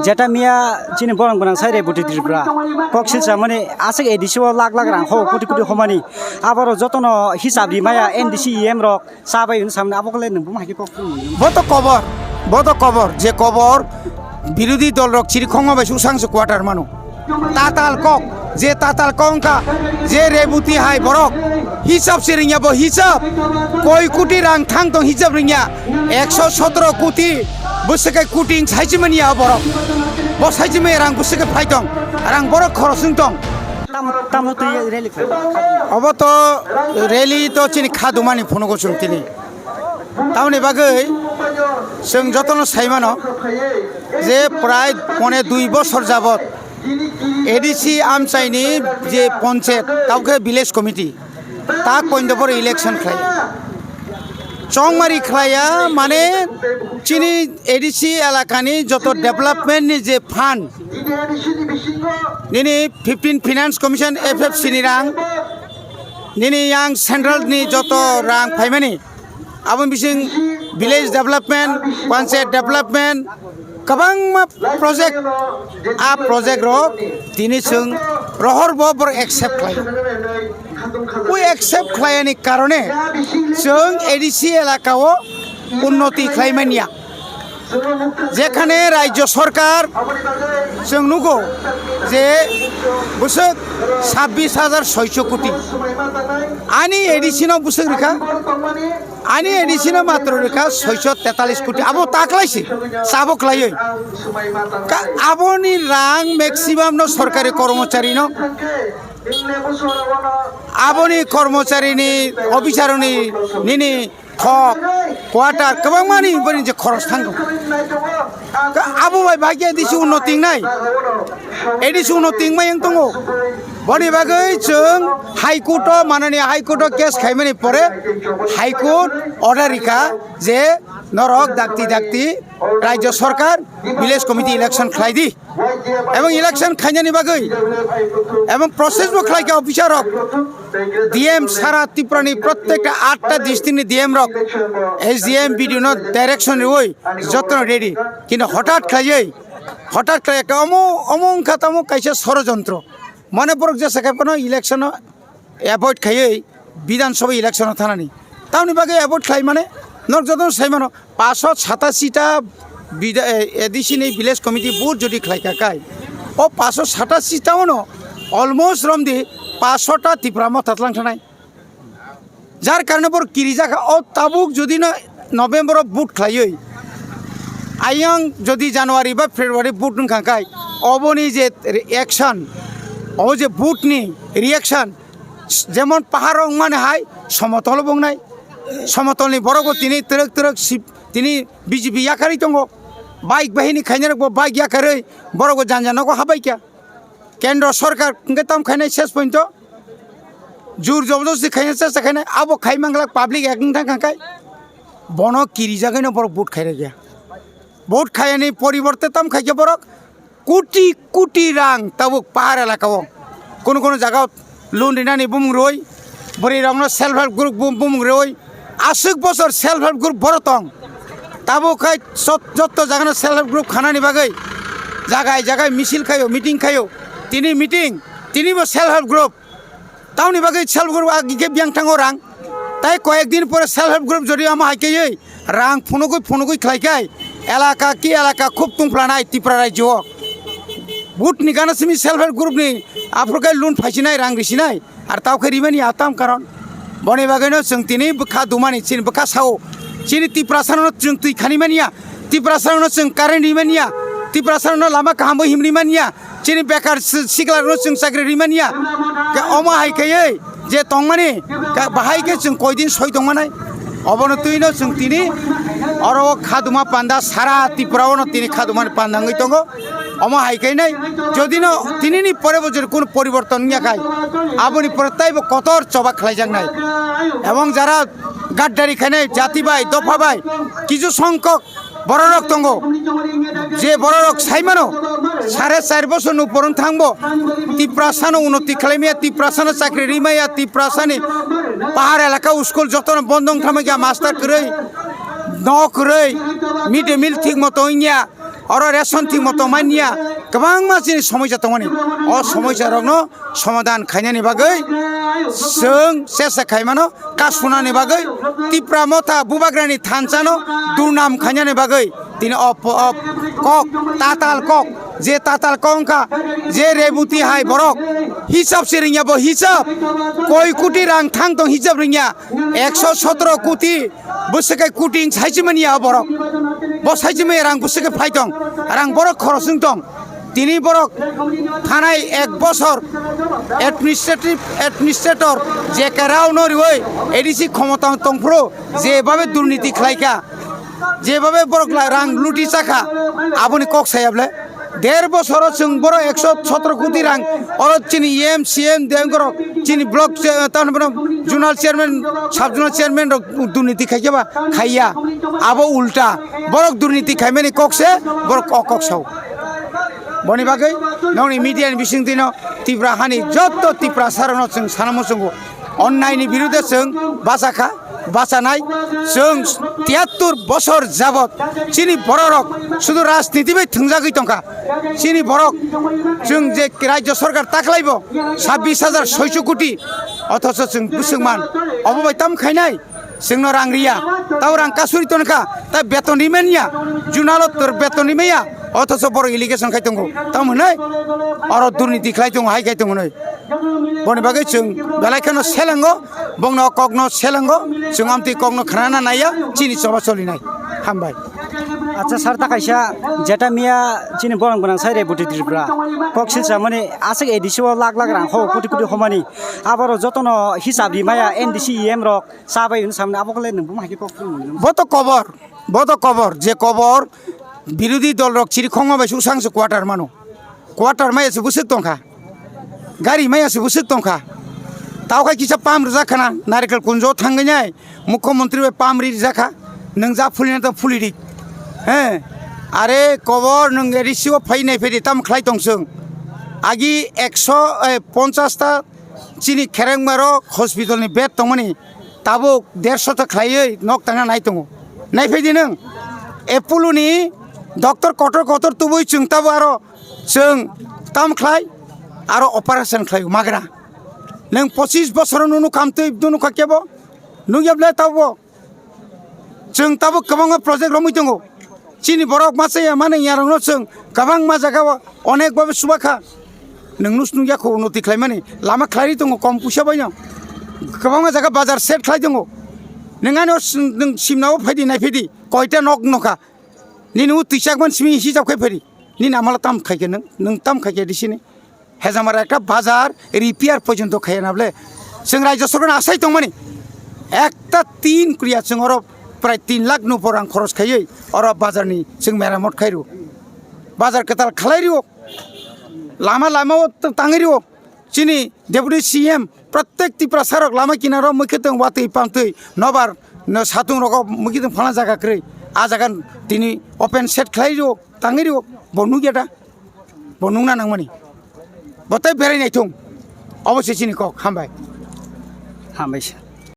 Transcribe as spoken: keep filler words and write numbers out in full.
Jeta miya chini borong gwnang sai Reboti Tripura. Kok silsa mani aswk A D C o lakh lakh rang ho, koti koti homani. Aborok jotono hisab rimaya M D C E M rok chabai hwnwi samani abo kole nwng buma hai khe kok. Bo to kobor, bo to kobor, je kobor birodhi dol rok chiri khongma bai suk sang se quarter mano. Tatal kok, je tatal kok wngkha, je Reboti hai borok hisab se ringya bo hisab, koi koti rang thang tong hisab ringya, ekso sotoro koti bwswk kai koti wng sai se manya borok, bo sai se manya rang bwswk kai phai tong, rang borok khoros wng tong. Tam, tamo twi rally khlai. Obo to rally to chini kha dumani phunugo chwng tini. Tamoni bagwi chwng jotono sai mano je prai pone dui bosor jabot A D C amchaini je ponchayat, tao khe village committee, ta koindobor election khlai. Chongmari khlaiya, mane chini A D C elakani joto development ni je fund, nini fifteen Finance Commission F F C ni rang, nini yang central ni joto rang phaimani, aboni bising village development, panchayat development, kwbangma project, a project rok tini chwng rohor bo borok accept khlai. Bo accept khlaiyani karone chwng A D C elaka o unnoti khlai manya. Jekhane Rajya Sarkar chwng nugo je bwswk sabbish hajar soicho koti. Ani A D C no bwswk rikha, ani A D C no matro rikha soicho tetalis koti. Abo ta khlai se, sabo khlaiwi. Ka-, aboni rang maximum no sorkari kormochari no, aboni kormochari ni, officer ni, nini thok, quarter, kwbangmani boni je khoros thango. Ka-, abo bai bagwi A D C uno tingnai. A D C uno tingmai wng tongo. Boni bagwi chwng High Court o, manani High Court o case khaimani pore High Court order rikha je norok dakti dakti Rajya Sarkar village committee election khlai di. Ebong election khainani bagwi, ebong process bo khlai kha officer rok, D M sara Tripura ni prottekta atta district ni D M rok, S D M, B D O no direction riwi jotono ready. Kintu hothat khlaiwi, hothat khlai ekta omo, omo wngkha tamo kaisa sorojontro. Mane borok jesa khai phano election no avoid khaiwi Bidhan Sabha election o thanani. Tamoni bagwi avoid khlai mane, nok jotono sai mano, paanso satasi ta bida-, eh, A D C ni village committee vote jodi khlai kha kai, o paanso satasi ta ono almost romdi paanso ta Tipra Motha tlang thanai. Jar karone borok kirijak kha, o tabuk jodi no November o vote khlaiwi, ayang jodi January ba February vote wngkha kai, oboni je action, o je vote ni reaction, jemon pahar o wngmani hai somotol o bo wngnai, somotol ni borok bo tini twrwk twrwk sip-, tini B J P yakarwi tongo, bike bahini khainai rok bo bike yakarwi borok bo janja nogo habai kha. Kendro sorkar hwnkhe tam khainai ses pointo jur jobodosti khainai chesta khainai, abo khai manglak public ek wng thang kha khai, bono kirijagwino borok vote khairokya. Vote khayani poriborte tam khaikhe borok koti koti rang tabuk pahar elaka o, kono kono jaga o loan rinani bumung roi, bwrwi rokno self help group bum-, bumung roi, aswk bosor self help group boro tong. Tabuk khai sot-, jotto jagano self help group khanani bagwi jagai jagai misil khaio, meeting khaio. Tini meeting, tini bo self help group. Tamoni bagwi self help group agi khe biyang thango rang. Tai koyek din pore self help group jodi omo hai khe rang phunugwi phunugwi khlai khai elaka ki elaka khub tungphlanai Tripura rajyo o. Vote ni gana simi self help group ni aphuru khai loan phaisinai, rang risinai. Ar tao khe rimani a tam karon. Boni bagwino chwng tini bwkha dumani, chini bwkha sao. Chini Tiprasano chwng twi khani manya. Tiprasano chwng current ri manya. Tiprasano lama kaham bo himri manya. Chini bekar si-, siklarno chwng chakri ri manya. Ke omo hai khe je tongmani, ke bahai khe chwng koidin soi tongmanai. Obono twino chwng tini oro khaduma panda sara Tripura ono tini khadumani panda wngwi tongo. Omo hai khe nai, jodi no tini ni pore bo jodi kono poriborton wngya khai, aboni pore taibo kotor choba khlaijaknai. Ebong jara gaddari khainai jati bai, dopha bai, kichu songkok bororok tongo. Je bororok sai mano, sare char bosor ni upor wng thangbo, Tiprasano unoti khlaimaya, Tiprasano chakri rimaya, Tiprasani pahar elaka school jotono bondo wng thangma khe master kwrwi, nok kwrwi, mid day meal thik moto wngya. Oro ration thik moto manya kwbangma chini somosya tongmani. O somosya rokno somadhan khainani bagwi chwng chesta khaimano, kasunani bagwi Tipra Motha Bubagrani thansano durnam khainani bagwi tini o po-, o kok, tatal kok, je tatal kok wngkha, je Reboti hai borok hisab se ringya, bo hisab koi koti rang thang tong hisab ringya, ekso sotro koti bwswk khe kuting saichimani ya borok. Bo saichimani rang bwswk khe phai tong, rang borok khoros wng tong. Tini borok thanai ek bosor administrative administrator J K Rao no riwi A D C khomota tongphuru jebabe durniti khlaikha, jebabe borok la-, rang luti chakha, aboni kok saya ble. Der bosoro chwng borok ekso sotro koti rang, oro chini E M, C M, dengorok chini block che-, tamo bono zonal chairman, sub zonal chairman rok durniti khaikhe ba khaiya. Abo ulta, borok durniti khaimani kok se, borok o kok sao. Boni bagwi nongni media ni bising tino Tipra hani jotto Tiprasa rokno chwng sana muchungo, onnai ni birude chwng bachakha. Bachanai. Chwng tiyattur bosor jabot chini bororok sudu rajniti bai thwngjagwi tongkha. Chini borok chwng je rajyo sorkar taklaibo sabbish hajar soicho koti, othocho chwng bwswk man obo bai tam khainai, chwngno rang riya, tao rang kasuri tonkha, ta beton rimanya, junalo tor beton rimaya, othocho borok allegation khai tongo, tam hwnwi oro durniti khlai tongo, hai khai tongo hwnwi. Boni bagwi chwng belai kheno selengo, bongno kokno selengo, chwng amtwi kokno khnana naiya, chini choba cholinai. Hambai. Acha sir, ta kaisa jeta miya chini borong gwnang sai Reboti Tripura. Kok silsa mani aswk A D C o lak lak rang ho koti koti homani. Aboro jotono hisab ri maya N D C E M rok cha bai hwn samani abo kole nwng buma hai khe kok phunuk nung. Bo to kobor, bo to kobor, je kobor birodhi dol rok chiri khongma bai suk sang se quarter mano. Quarter maya se bwswk tongkha. Gari maya se bwswk tongkha. Tao khai kisa pam rwjak khana, Narikel Kunjo thangwi nai, Mukhyamantri bai pam ri rwjak kha, nwng ja phulina to phuli ri. He, are kobor nwng A D C o phai nai phai di, tam khlai tong chwng. Agi ekso, eh, ponchas ta chini kherengmaro hospital ni bed tongmani, tabuk derso ta khlaiwi nok tangna nai tongo. Nai phai di nwng, Apollo ni doctor kotor kotor tubui chwng tabo aro Chwng tam khlai, aro operation khlai magra. Nwng pochis bosor nunu kamtwi nunu kha kebo nukya ble tabo. Chwng tabo kwbangma project romwi tongo. Chini borok masa ya mani yarokno chwng kwbangma jaga o onek babe subakha. Nwng nus nukya kho unnoti khlaimani lama khlai tongo kom puisa baino. Kwbangma jaga bazar set khlai tongo. Nwng ani o s-, nwng simna o phaidi nai phaidi koita nok nokha. Nini o twichak man simi hisab khai phaidi. Nini amala tam khaikhe nwng, nwng tam khaikhe disini. Hejamara ekta bazar repair porjonto khaiya na bole. Chwng rajyo sorkarno asai tongmani. Ekta tin kriya chwng oro prai tin lakh ni upor rang khoros khaiwi oro bazarni chwng meramot khai rwo. Bazar kwtal khlai rwo. Lama lama o t-, tangwi rwo. Chini Deputy C M, prottek Tiprasa rok lama kinaro mwkhwtwng watwi pamtwi nobar no satung rogo mwkhwtwng phalna jaga kwrwi. A jaga tini open shed khlai rwo, tangwi rwo, bo nukya da? Bo nukna nangmani. Bo tei berai naithung. Obo se chini kok, hambai. Hambai sir.